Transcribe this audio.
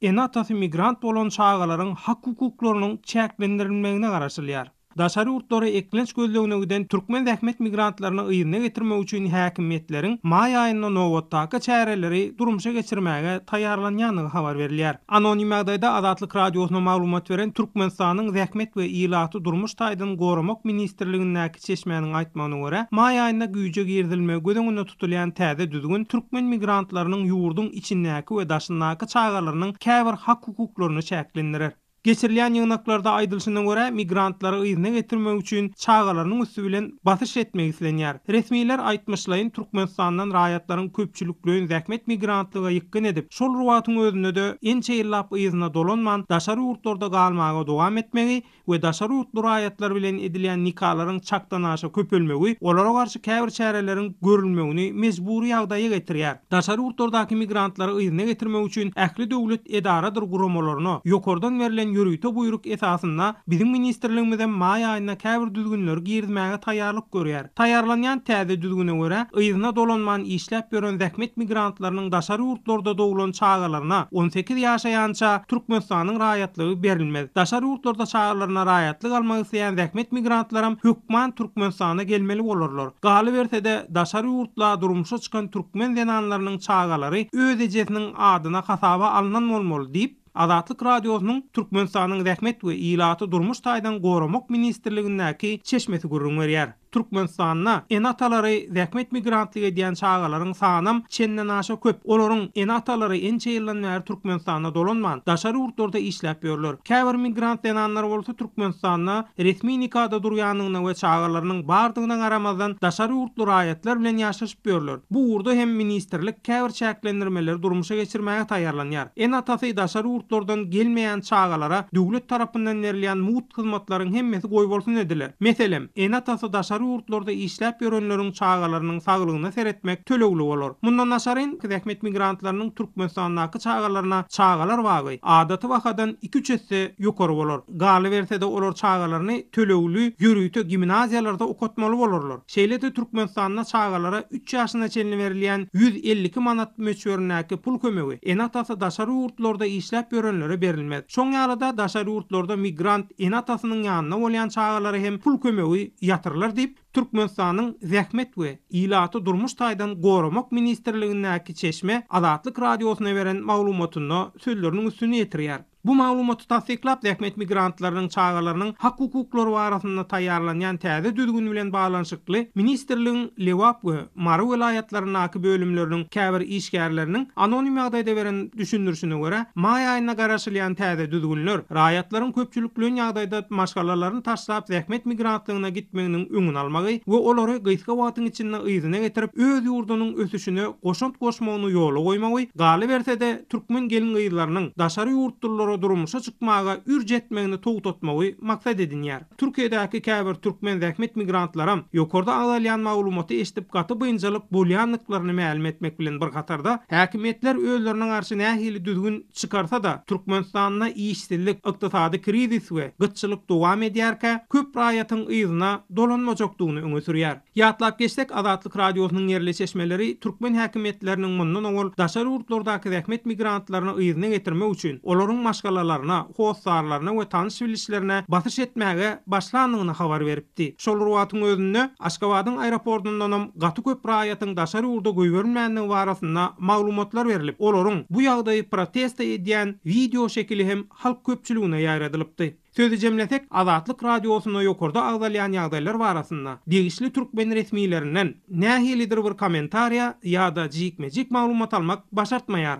ene-atasy migrant bolan çagalaryň hak-hukuklarynyň çäklendirilmegine garaşylýar. Daşary ýurtlara eklenç gözlegine giden türkmen zähmet migrantlaryny yzyna getirmek üçin häkimiýetleriň maý aýynda nobatdaky çäreleri durmuşa geçirmäge taýýarlanýandygy habar berilýär. Anonim ýagdaýda Azatlyk Radiosyna maglumat beren Türkmenistanyň Zähmet we ilaty durmuş taýdan goramak ministrligindäki çeşmäniň aýtmagyna görä, maý aýynda güýje girizilmegi göz öňünde tutulýan täze düzgün türkmen migrantlarynyň ýurduň içindäki we daşyndaky çagalarynyň käbir hak-hukuklaryny çäklendirer. Geçirilýän ýygnaklarda aýdylyşyna görä, migrantlary yzyna getirmek üçin çagalarynyň üsti bilen basyş etmek islenýär. Resmiler aýtmyşlaýyn, Türkmenistandan raýatlaryň köpçülikleýin zähmet migrantlyga ýykgyn edip, şol bir wagtyň özünde-de ençe ýyllap yzyna dolanman daşary ýurtlarda galmaga dowam etmegi we daşary ýurtly raýatlar bilen edilýän nikalaryň çakdanaşa köpelmegi olara garşy käbir çäreleriň görülmegini mejbury ýagdaýa getirýär. Daşary ýurtlardaky migrantlary yzyna getirmek üçin ähli döwlet edaradyr guramalaryna ýokardan berlen ýörite buýruk esasynda biziň ministrligimizem maý aýynda käbir düzgünleri girizmäge taýýarlyk görýär. Taýýarlanýan täze düzgüne görä, yzyna dolanman işläp ýören zähmet migrantlarynyň daşary ýurtlarda doglan çagalaryna 18 ýaşaýança Türkmenistanyň raýatlygy berilmez. Daşary ýurtlarda çagalaryna raýatlyk almak isleýän zähmet migrantlaram hökman Türkmenistana gelmeli bolarlar. Galyberse-de, daşary ýurtla durmuşa çykan türkmen zenanlarynyň çagalary öz ejesiniň adyna hasaba alnan bolmaly diýip, Azatlyk Radiosynyň Türkmenistanyň Zähmet we ilaty durmuş taýdan goramak ministrligindäki çeşmesi gürrüň berýär. Türkmenistanda ene-atalary zähmet migrantlyk edýän çagalaryň sanam çendenaşa köp. Olaryň ene-atalary ençe ýyldan bäri Türkmenistana dolanman, daşary ýurtlarda işläp ýörler. Käbir migrant zenanlar bolsa Türkmenistanda resmi nikada durýandygyna we çagalarynyň bardygyna garamazdan, daşary ýurtly raýatlar bilen ýaşaşyp ýörler. Bu ugurda hem ministrlik käbir çäklendirmeleri durmuşa geçirmäge taýýarlanýar. Ene-atasy daşary ýurtlardan gelmeýän çagalara döwlet tarapyndan berilýän mugt hyzmatlaryň hemmesi goýbolsun ediler. Meselem, ene-atasy daşary ýurtlarda işläp ýörenleriň çagalarynyň saglygyna seretmek tölegli bolar. Mundan daşaryn, zähmet migrantlarynyň Türkmenistandaky çagalaryna çagalar bagy adaty bahadan iki-üç esse ýokary bolar. Galyberse-de, olar çagalaryny tölegli ýörite gimnaziýalarda okatmaly bolarlar. Şeýle-de Türkmenistanda çagalara üç ýaşyna çenli berilýän 152 manat möçberindäki pul kömegi ene-atasy daşary ýurtlarda işläp ýörenlere berilmez. Şoň ýaly-da daşary ýurtlarda migrant ene-atasynyň ýanynda bolýan çagalara hem pul kömegi ýatyrylar diýip, Türkmenistanyň Zähmet we ilaty durmuş taýdan goramak ministrligindäki çeşme Azatlyk Radiosyna beren maglumatynda sözleriniň üstüni ýetirýär. Bu maglumaty tassyklap, zähmet migrantlarynyň çagalarynyň hak-hukuklary barasynda taýýarlanýan täze düzgün bilen baglanyşykly ministrligiň Lebap we Mary welaýatlaryndaky bölümleriniň käbir işgärleriniň anonim ýagdaýda beren düşündirişine görä, maý aýynda garaşylýan täze düzgünler raýatlaryň köpçülikleýin ýagdaýda maşgalalaryny taşlap zähmet migrantlygyna gitmeginiň öňüni almagy we olary gysga wagtyň içinde yzyna getirip, öz ýurdunyň ösüşine goşant goşmagyny ýola goýmagy, galyberse-de, türkmen gelin-gyzlarynyň daşary ýurtlulara durmuşa çykmaga ürç etmegini togtatmagy maksat edinýär. Türkiýedäki käbir türkmen zähmet migrantlaram ýokarda agzalýan maglumaty eşidip gaty biynjalyk bolýandyklaryny mälim etmek bilen bir hatarda, häkimiýetler özlerine garşy nähili düzgün çykarsa-da, Türkmenistanda işsizlik, ykdysady krizis we gytçylyk dowam edýärkä, köp raýatyň yzyna dolanmajakdygyny öňe sürýär. Ýatlap geçsek, Azatlyk Radiosynyň ýerli çeşmeleri türkmen häkimiýetleriniň mundan owal daşary ýurtlardaky zähmet migrantlaryny yzyna getirmek üçin olaryň maşgalalaryna, hossarlaryna we tanyş-bilişlerine basyş etmäge başlandygyny habar beripdi. Şol bir wagtyň özünde, Aşgabadyň aeroportundanam gaty köp raýatyň daşary ýurda goýberilmändigi barasynda maglumatlar berlip, olaryň bu ýagdaýy protesta edýän wideo şekili hem halk köpçüligine ýaýradylypdy. Sözi jemlesek, Azatlyk Radiosynda ýokarda agzalýan ýagdaýlar barasynda degişli türkmen resmilerinden nähilidir bir kommentariýa ýa-da jikme-jik maglumat almak başartmaýar.